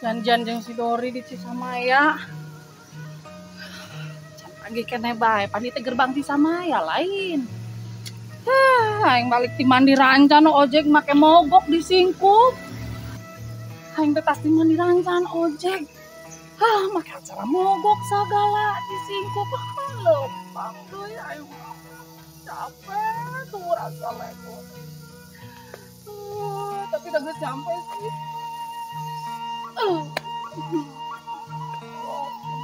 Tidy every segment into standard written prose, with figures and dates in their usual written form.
Janjian jeung si Dori di Cisamaya. Can pagi keneh bae, pan teh gerbang Cisamaya lain. Hah, aing balik ti Mandirancan ojek make mogok disingkup. Aing teh tas ti Mandirancan ojek. Hah, make acara mogok sagala disingkup. Lempang deui aing mah. Capek tuh rasa lego. Tapi udah geus sampai sih. Oh,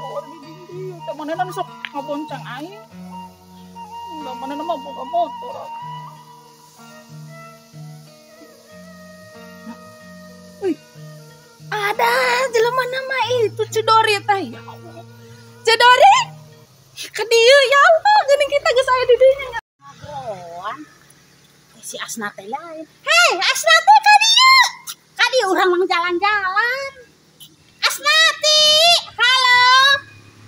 Dori di dieu. Teh manehna nu sok ngabonceng aing. Da manehna mah boga motor. Nah, wih, ada jelema nama itu Cedori teh. Ya Allah. Cedori. Ka dieu ya Allah, geuning kita geus aya di dieu nya. Ngobrol. Si Asna teh lain. Hei, Asna teh ka dieu. Ka dieu urang mah jalan-jalan. Asnati, halo.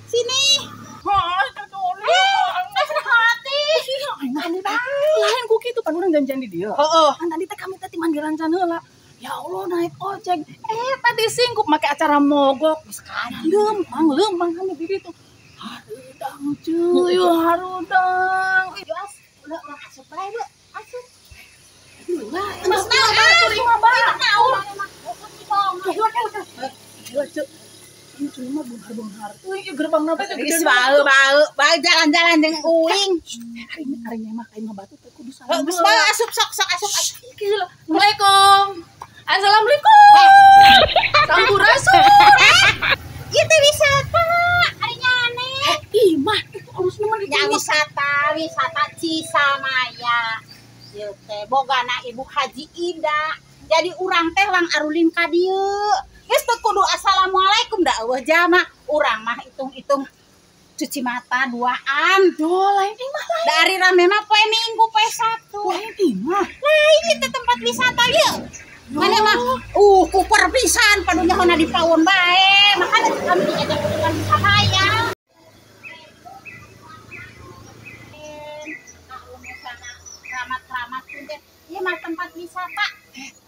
Sini. Hah, Cedori. Asnati. Aing lain ku kitu pan urang janjian di dieu. Heeh. Kan tadi teh kami teh ti Mandirancan heula. Ya Allah naik ojek. Tadi singkup make acara mogok. Geus lempang lempang kami di ditu. Harudang cuy, harudang. Yuk, As, udah urang asup bae, Bu. Asup. Lah, Mas emang batur imah bae. Gila, Cuk. Ini cuy mah beunghar-beunghar. Euy, ieu gerbangna teh gede. Geus bau bau, bau jalan-jalan jeung uing. Hari ini mah kayak batu teh kudu salam. Geus bau asup sok sok asup. Gila. Assalamualaikum. Assalamualaikum. Sampurasun. Ieu teh wisata, ari nyane. Imah itu alus mah Ya wisata, wisata Cisamaya. Ieu teh bogana Ibu Haji Ida. Jadi urang teh lang arulin ka dieu. Geus teu kudu assalamualaikum da eueuh jama. Urang mah hitung-hitung cuci mata duaan. Duh, lain imah lain. Dari rame mah poe Minggu poe Sabtu. Lain imah. Lain itu tempat wisata ieu. Mana mah kuper pisan padunya hona di pawon bae. Makanya kami diajak ke Cisamaya. Keramat-keramat teh. Ieu mah tempat wisata.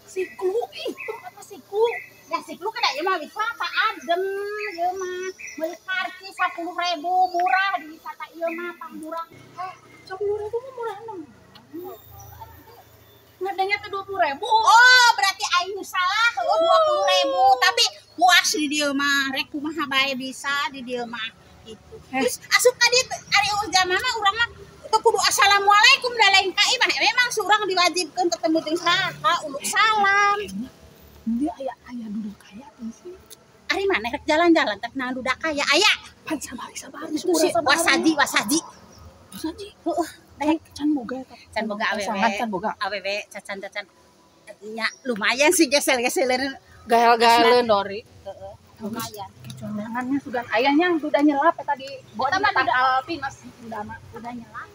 Sikluk ih, tempat mah sikluk. Ya sikluk kada ieu mah wisata adem ieu mah. Meuli karcis 10.000 murah di wisata ieu mah pang murah. 10.000 mah murah mah. Ngadengnya teh 20.000. Oh, berarti aing nu salah, oh 20.000, tapi puas di dieu mah, rek kumaha bae bisa di dieu mah gitu. Terus asup ka dieu ari eueuh jalma mah urang mah teu kudu assalamualaikum da lain ka imah. Memang surang diwajibkeun ketemu jeung saha uluk salam. Dia aya aya duda kaya teh sih. Ari maneh rek jalan-jalan teh naon duda kaya aya. Pan sabari sabari Itu si wasaji wasaji. Wasaji. Heeh, Daek can boga eta. Can boga awewe. Sangat can boga. Awewe cacan-cacan. Nya lumayan sih gesel-geseleun. Gael-gaeleun Dori. Heeh, lumayan. Kecondangannya sugan ayahnya udah nyelap ya tadi. Bawa Eta mah tangkal pinas udah mah. Udah nyelap.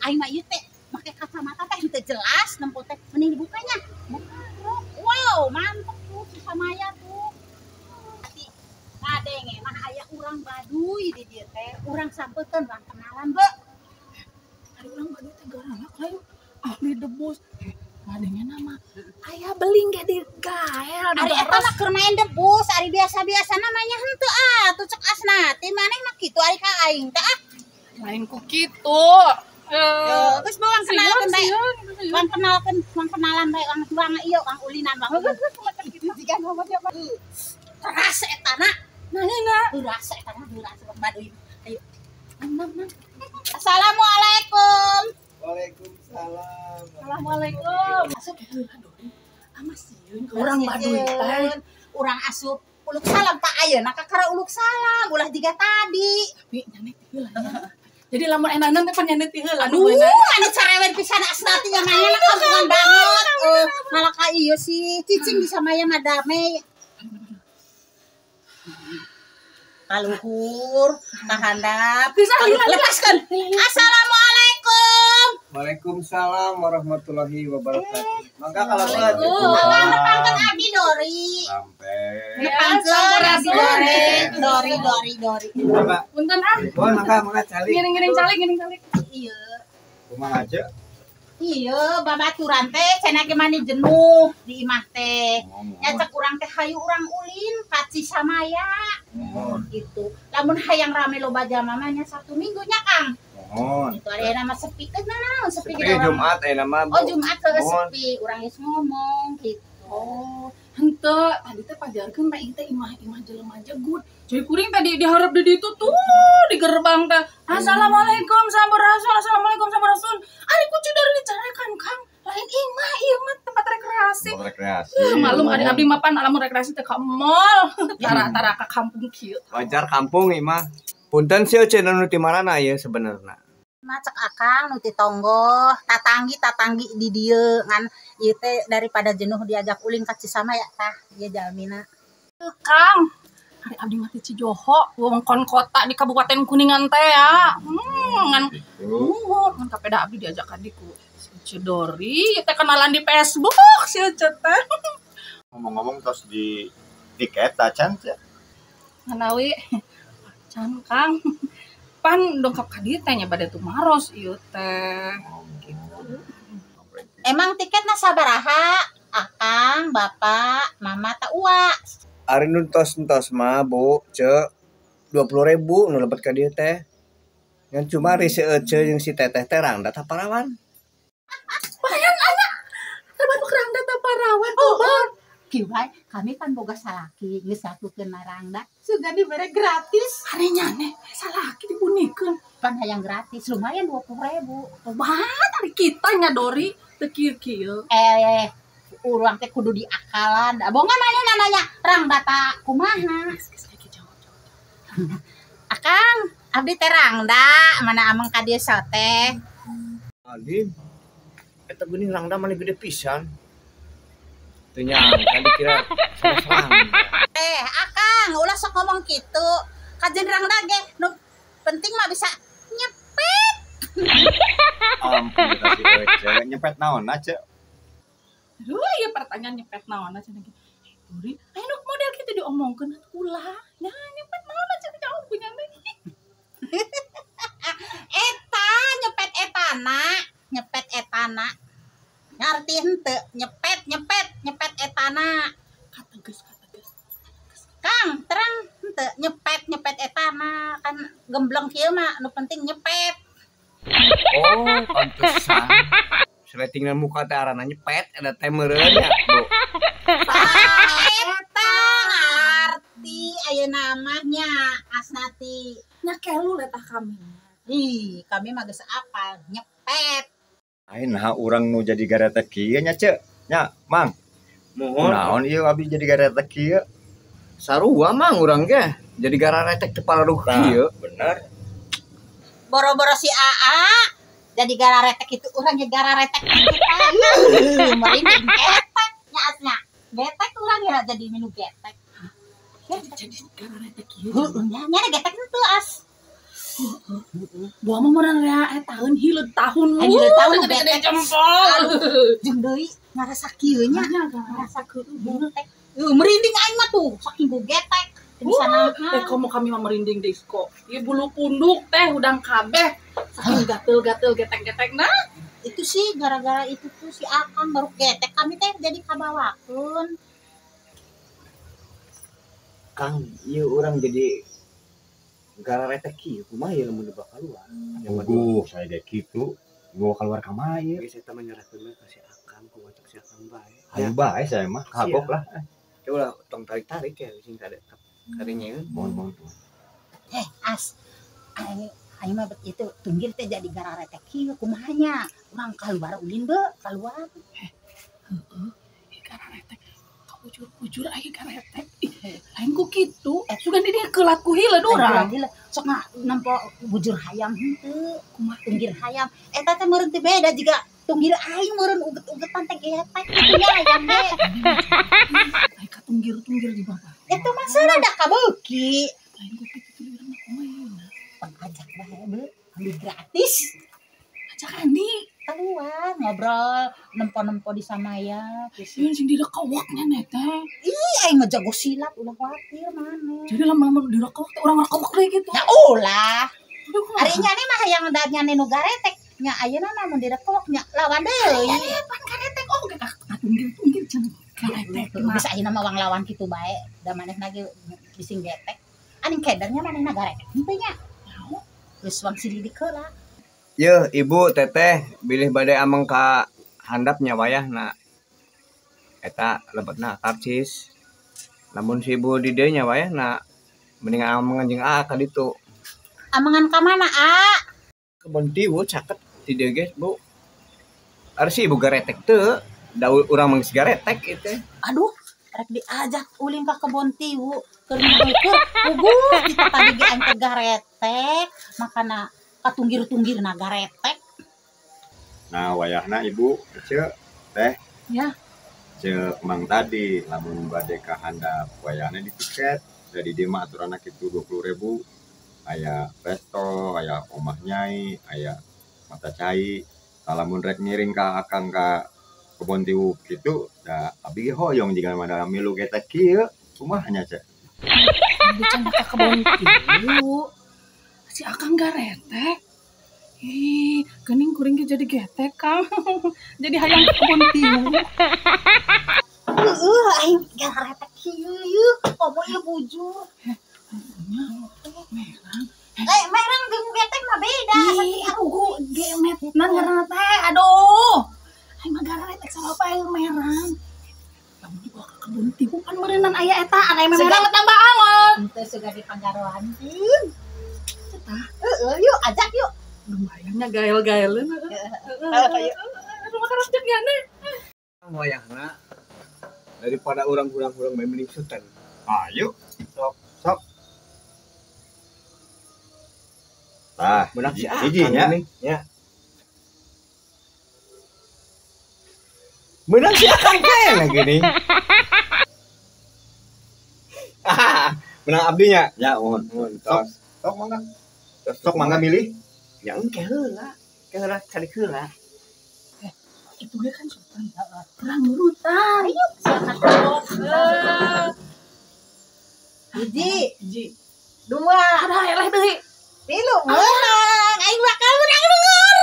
Aing mah ieu teh make kacamata teh henteu jelas nempo teh mending dibukanya. Buka. Wow, mantep tuh Cisamaya tuh. Ati ngadenge mah aya urang Baduy di dieu teh. Urang sampeutkeun urang kenalan, Be. Ari urang Baduy teh galak lain ahli debus. Ngadenge nama aya beling ge di gael di Ari eta mah keur main debus, ari biasa-biasa namanya henteu ah, tuh cek Asnati maneh mah kitu ari ka aing teh ah. Lain ku kitu. Geus bae wang kenalkeun bae. Wang kenalkeun, wang kenalan bae, wang wang ieu, wang ulinan, wang. Kitu jiga mah siapa. Keras eta na. Nanya Keras eta na, keras Baduy. Ayo. Nam nam. Assalamualaikum. Waalaikumsalam. Assalamualaikum. Asup heula Dori. Ama sieun ka urang Baduy teh. Urang asup uluk salam pak ayeuna kakara uluk salam ulah jiga tadi. Tapi nyane teh heula nya. Jadi lamun enanan teh pan nyane teh heula. Aduh, anu cerewet pisan Asnati nya mah kampungan banget. Malah ka ieu sih cicing di Samaya mah damai. Kaluhur, kahandap. Lepaskan. Assalamualaikum. Waalaikumsalam warahmatullahi wabarakatuh. Mangga kalau sholat. Mangga nepangkeun abdi Dori. Sampai. Nepangkeun abdi Dori. Dori Dori Dori. Punten ah. Oh, mangga mangga calik. Ngiring-ngiring calik, ngiring calik. Iya. Kumaha aja? Iya, babaturan teh cenah ge mani jenuh di imah teh. Nya cek urang teh hayu urang ulin ka Cisamaya. Gitu. Lamun hayang rame loba jalma mah nya Sabtu Minggu nya Kang. Mohon. Itu ari nama sepi teh naon sepi Sepi gitu orang. Jumat eh nama. Oh Jumat heueuh Mohon. sepi, urang geus ngomong gitu. Oh, henteu tadi teh pajarkeun teh teh imah-imah jelema jegut. Jadi kuring tadi diharap di ditu tuh di gerbang teh. Assalamualaikum sampurasun, assalamualaikum sampurasun. Ari kucu dari dicarekan Kang. Lain imah ieu mah tempat rekreasi. Tempat rekreasi. Malum ari abdi mah pan lamun rekreasi teh ka mall. Tara-tara ka kampung kieu. Wajar kampung imah. Punten sih cenah nu ti marana ieu sebenarna. Mah cek akang nu ti tonggoh, tatanggi di dieu ngan ieu teh daripada jenuh diajak ulin ka Cisamaya tah ieu jalmina. Kang, ari abdi mah ti Cijoho, wewengkon kota di Kabupaten Kuningan teh ya. Ngan nuhun ngan kapeda abdi diajak ka diku si Uce Dori, teh kenalan di Facebook si Uce teh. Ngomong-ngomong tos di tiket tacan teh. Nganawi can Kang. Pan dongkap ka dieu teh nya bade tumaros ieu teh. Gitu. Emang tiketna sabaraha? Akang, bapak, mama tak ua. Ari nu tos-entos mah Bu, ce 20.000 nu lebet ka dieu teh. Ngan cuma ari si Ece jeung si Teteh teh rangda tah parawan. Bayang anak. Terbatuk rangda tah parawan. Oh, Kieu wae, kami kan boga salaki geus sakukeun rangda, sugan dibere gratis. Ari nyane salaki dibunikeun. Pan hayang gratis lumayan 20.000. Obat ari kita nya Dori teu kieu-kieu. Urang teh kudu diakalan. Da bongan manehna nanya rangda ta kumaha? Geus geus jawab jawab. Akang, abdi teh rangda, mana ameng ka dieu sote. Alim. Eta geuning rangda mah gede pisan. Teu nyangka dikira sanes rangda. Akang, ulah sok ngomong kitu. Kajen rangda ge nu penting mah bisa nyepet. Ampun kita si Ece, nyepet naon ce? Aduh, ieu pertanyaan nyepet naon cenah ge. Dori, aya nu model kitu diomongkeun atuh ulah. Nya nyepet naon cenah jawab ku nya teh. Eta nyepet etana, nyepet etana. Ngarti henteu, nyepet nyepet nyepet etana. Kateges kateges. Kang, terang henteu nyepet nyepet etana kan gembleng kieu mah nu penting nyepet. Oh, pantesan. Seletingna muka teh arana nyepet eta teh meureun nya, Bu. Eta ngarti ayeuna mah nya Asnati. Nya kelu letah kami. Ih, kami mah geus apal nyepet. Ai nah urang nu jadi garetek kieu nya ce. Nya, Mang. Mohon. Naon ieu abdi jadi garetek kieu? Sarua Mang urang ge. Jadi gararetek teu pararuh kieu. Bener. Boro-boro si AA jadi gararetek itu urang ge gararetek kitu tah. Merinding getek nya Asna. Getek urang ya jadi minu getek. Jadi gararetek kieu. Heueuh nya nya getek teu As. Buah mah meureun rea tahun hileud tahun. Hileud tahun gede jempol. Jeung deui ngarasa kieu nya. Ngarasa kieu getek. Merinding aing mah tuh saking go getek. Teu bisa nahan. Komo kami mah merinding deui kok. Ieu bulu punduk teh udang kabeh. Saking gatel-gatel getek-getek nah. Itu sih gara-gara itu tuh si Akang baru getek kami teh jadi kabawakeun. Kang, ieu urang jadi gararetek kieu kumaha ieu lamun dibawa keluar. Puguh, saya ge kitu. Dibawa keluar ka mana ieu? Geus eta mah nyerahkeun we ka si Akang, kumaha cek si Akang bae. Hayu bae saya mah, kagok lah. Ya ulah tong tarik-tarik ya sing kade karinyeun. Mohon mohon. As aing mah itu tunggir teh jadi gararetek kieu kumaha nya. Urang kaluar ulin beu, kaluar. Heeh, gararetek. Bujur-bujur aing garetek. Lain ku kitu. Sugan di dieu keulat ku hileud urang. Sok mah nempo bujur hayam henteu, kumaha tunggir hayam. Eta teh meureun teh beda jiga tunggir aing meureun uget-ugetan teh getek kitu nya hayam ge. Ai ka tunggir-tunggir di bawah. Eta mah seureuh da kabeuki. Lain ku kitu tuluy urang mah kumaha yeuna. Pangajak bae beuh, ambil gratis. Ajak Andi. Keluar ngobrol nempo-nempo di Samaya gitu. Sing direkawaknya teh. Ih, aing mah jago silat ulah khawatir maneh. Jadi lama-lama direkawak teh urang rekawak deui gitu. Ya ulah. Ari nya mah hayang da nyane nu garetek. Nya ayeuna namun direkok nya lawan deui. Pan karetek oge ka tunggir-tunggir cenah karetek mah. Bisa ayeuna mah wang lawan kitu bae, da manehna ge bising getek. Aning kedernya manehna garetek henteu nya. Geus wang silidik heula. Yeuh, ibu teteh bilih bade ameng ka handap nya wayahna. Eta lebetna karcis. Lamun si ibu di dieu nya wayahna mending amengan jeung aa ka ditu. Amengan ka mana, A? Kebon tiwu caket di dieu ge, Bu. Ari si ibu garetek teu, da urang mah geus garetek ieu teh. Aduh, rek diajak ulin ka kebon tiwu keur ngeukeut puguh kita tadi ge aing teh garetek, makana katunggir-tunggirna garetek. Nah, wayahna ibu, Ece, teh. Ya. Cek mang tadi lamun bade ka handap wayahna di tiket. Jadi dia mah aturanna kitu 20.000. Aya resto, aya omah nyai, aya mata cai. Lamun rek ngiring ka akang ka kebon tiwu kitu, da abi ge hoyong jiga mah da milu getek kieu. Kumaha nya, Cek? Dicandak ka kebon tiwu. Si akang garetek. Ih, geuning kuring ge jadi getek, Kang. Jadi hayang ke kebon tiwu. Heueuh, aing garetek kieu yeuh. Komo ieu bujur. Merang. Merang jeung getek mah beda. Ih, aku gemet nan ngaranna teh. Aduh. Aing mah garetek sama pae merang. Lamun dibawa ka kebun tiwu pan meureunnan aya eta, aya merang tambah angot. Henteu suga dipanggaroankeun. Eta. Heueuh, yuk ajak yuk. Lumayan nya gael-gaeleun heeh. Ayo. Rumah karasjek nya nih. Wayahna daripada urang hurang-hurang bae mending suten. Ayo. Sok. Sok. Tah, Menang si hiji akang nya. nih, ya. Menang si akang teh lagi nih. Menang abdinya. Ya, mohon. Mohon Sok, tos. sok mangga. Tos Sok mangga milih. Ya engke heula. Engke heula cari heula. Itu ge kan sultan. Perang nurutan. Ayo, silakan tolong. Hiji, Hiji. dua, Ada eleh deui. tilu, menang. Aing bakal menang dengar.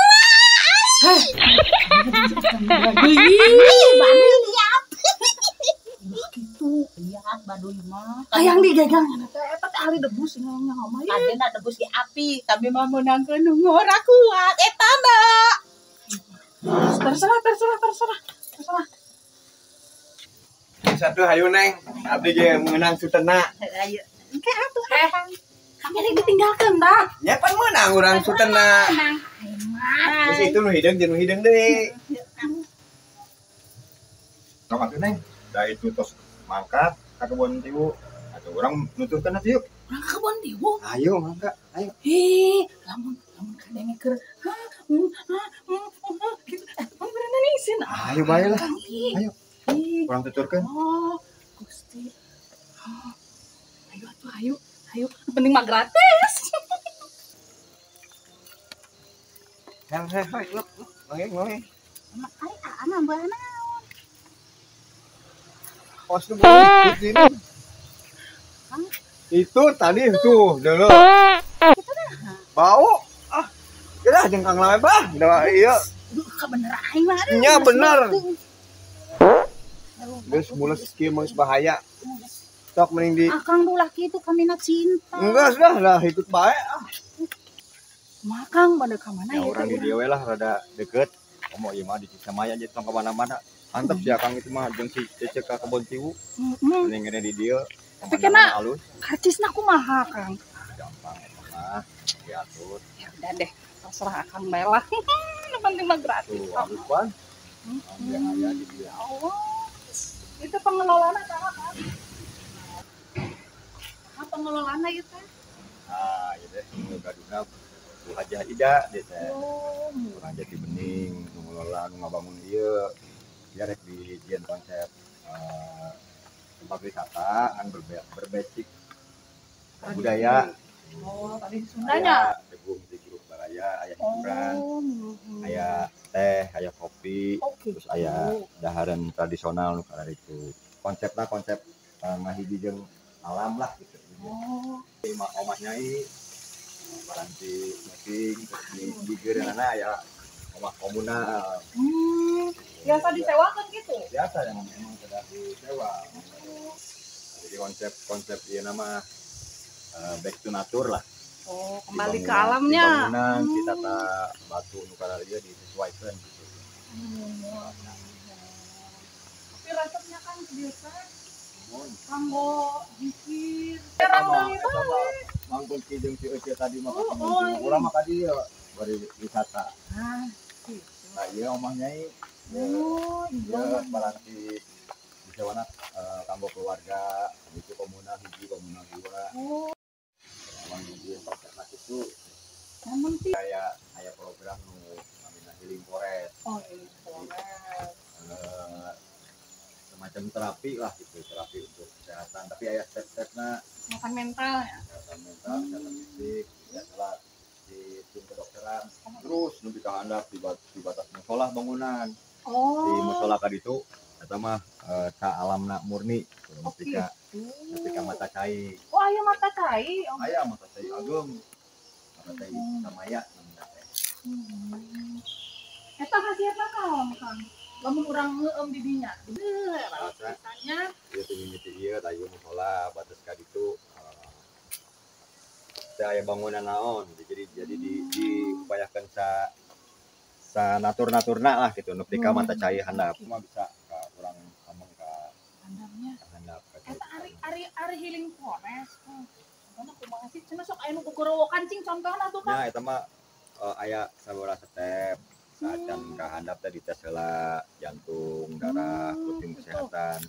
Deui. Baduy lihat. Gitu. Lihat baduy mah. Hayang digegang teh eta teh ahli debus ngomong mah. Adena debus di api, kami mah meunangkeun nu ngora kuat eta na. Terserah, terserah, terserah. Terserah. Satu hayu neng, abdi ge meunang sutena. Ayo. Engke atuh akang. Kami rek ditinggalkeun tah. Nya pan meunang urang sutena. Menang. Terus itu nu hideung jeung nu hideung deui. Sok atuh neng. Da itu tos mangkat ka kebon tiwu. Atuh urang nuturkeun atuh yuk. Urang ka kebon tiwu. Ayo mangga, ayo. Ih, lamun lamun kadenge keur ha, ha, ha, gitu. Pan berenang isin. Ayo bae lah. Kang, ih. Ayo. Ih. Urang tuturkeun. Oh, Gusti. Oh, ayo atuh, ayo, ayo. Penting mah gratis. Hei, hei, hei, lep, lep. Ngongeng, ngongeng. Ari aa nambah naon? Pos nu boleh ikut ini. Itu tadi tuh, dulu. Bau. Ah, udah jeung Kang Lawe bah. Da ieu. Duh, kabener aing mah. Aduh, Nya bener. Aduh, Geus mules kieu mah geus bahaya. Sok mending di Akang ulah kitu kamina cinta. Enggak sudah lah ikut bae ah. Makang pada ka mana Ya ya urang teh di dieu we lah rada deket. Komo ieu mah di Cisamaya aja tong ka mana-mana. Antep si akang itu mah jeung si Cece ka kebon tiwu. Heeh. Mending ngene di dieu. Tapi kena- Pemandangan alus. Karcisna kumaha, Kang? Gampang eta mah diatur. Ya udah deh, terserah Akang bae lah. Nu penting mah gratis. Tuh, alus pan. Yang aya di dieu. Ya Allah. Itu pengelolana saha, Kang? Saha pengelolana ieu teh? Ah, ieu teh nu gaduhna Bu Hajah Ida dia teh. Oh, Urang Jati Bening nu ngelola nu ngabangun ieu. Dia rek dijieun konsep tempat wisata kan berbasic budaya. Oh, tadi Sundanya. Aya degung di Curug Baraya, aya hiburan, Oh, mhm. aya teh, aya kopi, Oke. terus aya dahareun tradisional nu kararitu. Konsepna konsep ngahiji jeung alam lah gitu. Oh, Imah omah nyai paranti meeting terus di geureunana aya Omah komunal. Biasa disewakan gitu? Biasa yang memang sudah disewa. Jadi konsep ieu nama back to nature lah. Oh, kembali ke alamnya. Bangunan ditata batu nu kararieu disesuaikan gitu. Tapi resepnya kan biasa kanggo zikir. Terang deui bae. Mang Kunci jeung si Ece tadi mah urang mah ka dieu bari wisata. Ah, gitu. Nah, ieu omah nyai. Oh, iya baranti disewana kanggo keluarga, itu komunal hiji, komunal dua. Oh. Emang di konsepna kitu. Emang sih kayak aya program nu namina healing forest. Oh, healing forest. Semacam terapi lah gitu, terapi untuk kesehatan, tapi aya step-stepna. Kesehatan mental ya. Kesehatan mental, kesehatan fisik, biasalah di tim kedokteran. Terus nu dikahandap di batas musola bangunan. Oh. Di musola ka ditu eta mah ka alamna murni ketika ketika mata cai. Oh, aya mata cai. Oh. Aya mata cai ageung. Mata cai Samaya namina teh. Eta khasiatna naon, Kang? Lamun urang ngeueum di dinya. Rasanya ieu teh mimiti ieu tah ieu musola batas ka ditu. Teh aya bangunan naon, jadi diupayakeun sa natur-naturna lah gitu nepi ka mata cai handap. Mah bisa ka urang ameng ka handapnya. Handap. Eta ari healing forest. Contohna kumaha sih? Cenah sok aya nu gogorowokan cing contohna tuh kan. Nya eta mah aya sabaraha step. Saacan ka handap teh dites heula jantung, darah, rutin kesehatan.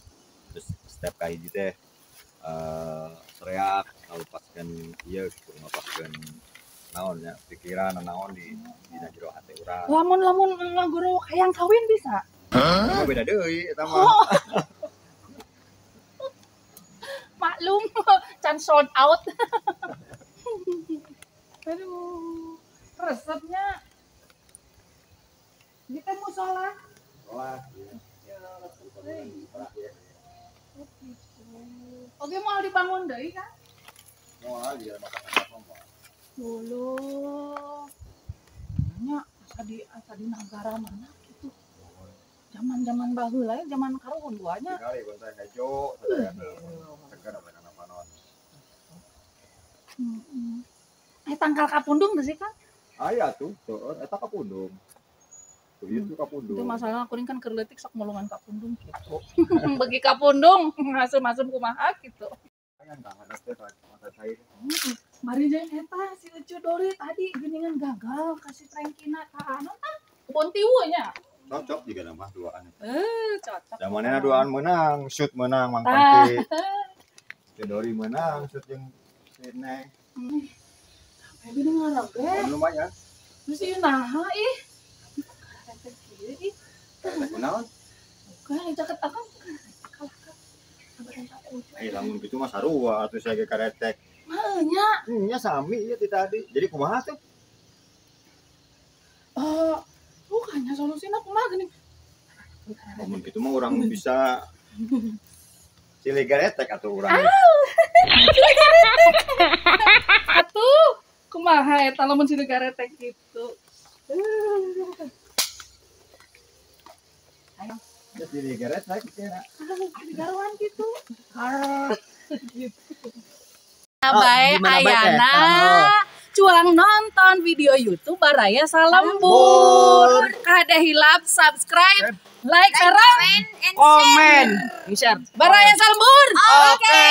Terus step ka hiji teh sereak ngalupaskeun ieu gitu, ngalupaskeun naon nya pikiran naon di dina jero hate urang. Lamun-lamun ngagorowok hayang kawin bisa? Eta beda deui eta mah. Oh. Maklum, can sold out. Aduh, resepnya kita musola. Musola, iya. Ya, resep deui. Oke, mau dibangun deui kan? Moal dia makan apa moal. Dulu. Nya asa di nagara mana gitu. Zaman-zaman baheula ya, zaman karuhun duanya. Kali gonta hejo, sadaya segar kana panon. Tangkal kapundung teh sih kan? Aya tuh, seueur eta kapundung. Tuh itu kapundung. Itu masalah kuring kan keur leutik sok mulungan kapundung gitu. Bagi kapundung ngasum-asum kumaha gitu. Mari jeung eta si Ucu Dori tadi geuningan gagal kasih Frankina ka anu tah kebon tiwu nya. Cocok juga nama duaan. Cocok. Zamannya duaan menang, shoot menang Mang Pangki. Ucu Dori menang, shoot jeung si Neng. Sampai geuning ngarep ge. Lumayan. Terus ieu naha ih. Karetek kieu ih. Karetek kunaon? Bukan caket akang. Lamun kitu mah sarua atuh saya ge karetek. Mah nya. Nya sami ieu ti tadi. Jadi kumaha tuh? Bukannya solusina kumaha geuning. Lamun kitu mah urang bisa silih garetek atuh urang. Silih garetek. Atuh kumaha eta lamun silih garetek kitu. Ayo. Silih garetek kira. Di garuan gitu. Gitu. Bae ayana cuang nonton video YouTube Baraya Salembur. Kada hilap subscribe, like, sarang, komen, share. Baraya Salembur. Oke.